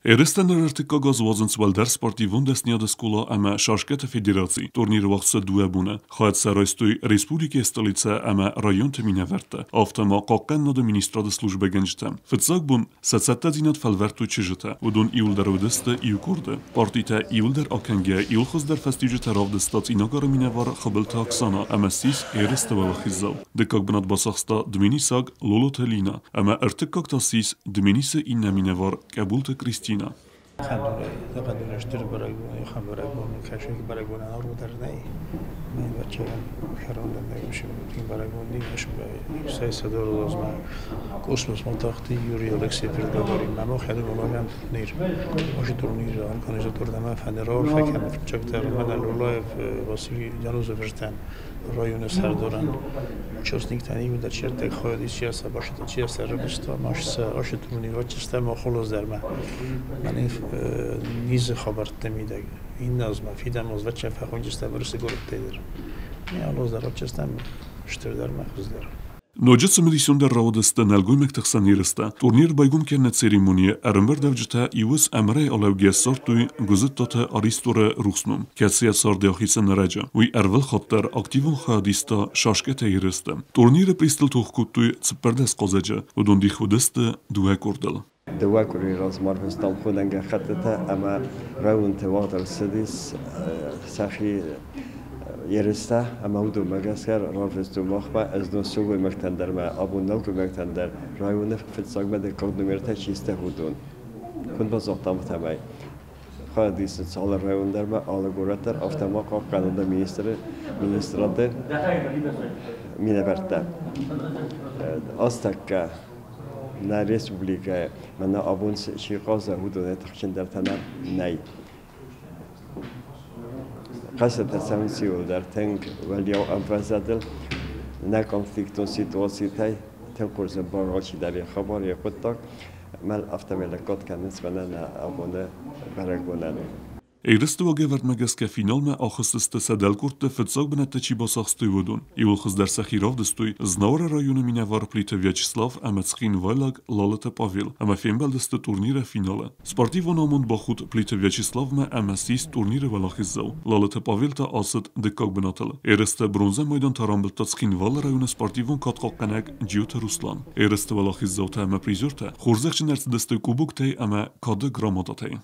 Ерыстӕ ныр ӕртыккаг аз уадзынц уӕлдӕр спортивон дӕсныйады скъола ӕмӕ шашкӕты федераци. Турниры уагъд цыд дыууӕ боны. Хайад сӕ райстой республикӕйы столицӕ ӕмӕ районты минӕвӕрттӕ, афтӕ ма Хъахъхъӕнынады министрады службӕгӕнджытӕ. Фыццаг бон сӕ цӕттӕдзинад фӕлвӕрдтой чызджытӕ. Уыдон иуылдӕр уыдысты иу къорды. Партитӕ иуылдӕр акӕнгӕйӕ иуыл хуыздӕр фӕстиуджытӕ равдыста Цъинагары минӕвар Хуыбылты Оксана ӕмӕ ссис ерысты уӕлахиздзау. Дыккаг бынат бацахста дменисаг Лолоты Лина ӕмӕ ӕртыккаг та ссис Дменисы иннӕ минӕвар Къӕбулты Кристина. Хӕндуй стыр бӕрӕгбон, ахӕм бӕрӕгбон, кӕсӕг бӕрӕгбон ӕрвылдӕр нӕй. Мӕн баччайӕн хӕрон нӕй, бӕрӕгбон не садорозма космос тахти Юрий Алексеевич Гагарин. Мама хӕдон олаган турнир. Оши турнир организатор дама федерал фекем фчактар Роман Лулаев, Василий Янузов жтен районы сӕрдарӕн участниктӕн иу дӕр хайад исиаса башата чиаса рабиста машса оши турнир вачеста ма холоздерма. Ман низы хабартты мидӕг. Инназма фидамоз вача фӕхонджиста вырсы городтейдер. Не алоздер вачестам штырдер ма хуыздӕр. Ноджы цымыдисондӕр рауадысты нӕлгоймӕгты хсӕн ерыстӕ. Турнир байгом кӕныны церемонийы ӕрӕмбырдуӕвджытӕ иуыз ӕмырӕй алӕугӕ ссардтой Гуызыттаты Аристоры рухс ном, кӕцыйӕ царды ахицӕн ӕрӕджы. Уый ӕрвылхатт дӕр активон хайад иста шашкӕтӕй ерысты. Турниры призтыл тох кодтой 14 хъазӕджы, уыдон дих уыдысты дыууӕ къордыл. Дыууӕ къуырийы размӕ арвыстам хонӕн гӕххӕттытӕ ӕмӕ районты уагъд ӕрцыдис сӕхи ерыстӕ ӕмӕ уыдонмӕ гӕсгӕ рарвыстой махмӕ ӕз сылгоймӕгтӕн дӕр ӕмӕ абон нӕлгоймӕгтӕн дӕр районы фыццагмӕ дыккаг номертӕ чи сты, уыдон. Куыд базыдтам, афтӕмӕй хайад исынц алы район дӕр ӕмӕ алы горӕт дӕр, афтӕ ма хъахъхъӕнынады министрады минӕвӕрттӕ. Азтӕккӕ нӕ республикӕйы мӕнӕ абон чи хъазы, уыдонӕй тыхджындӕртӕ нӕм нӕй. Хъӕзтытӕ цӕуынц иуылдӕр тынг уӕлиау ӕмвӕзадыл, нӕ конфликтон ситуацитӕй тынг хорз ӕмбары алчидӕр йӕ хабар, йӕ хъуыддаг. Мӕн афтӕмӕй лӕггад кӕнынц мӕнӕ нӕ абоны бӕрӕгбонӕн. Ерысты уагӕвӕрдмӕ гӕсгӕ финалмӕ ахызтысты сӕ дӕлкъордты фыццаг бынӕттӕ чи бацахстой, уыдон. Иууыл хуыздӕр сӕхи равдыстой Знауыры районы минӕвар Плиты Вячеслав ӕмӕ цхинвайлаг Лалыты Павел ӕмӕ фембӕлдысты турниры финалы. Спортивон амонд бахудт Плиты Вячеславмӕ ӕмӕ ссис турниры уӕлахиздзау. Лалыты Павел та ацыд дыккаг бынатыл. Ерысты бронзӕ майдантӕ рамбылдта Цхинвалы районы спортивон кадхъахъхъӕнӕг Джиоты Руслан. Ерысты уӕлахиздзаутӕ ӕмӕ призертӕ хорзӕхджын ӕрцыдысты кубоктӕй ӕмӕ кады грамотатӕй.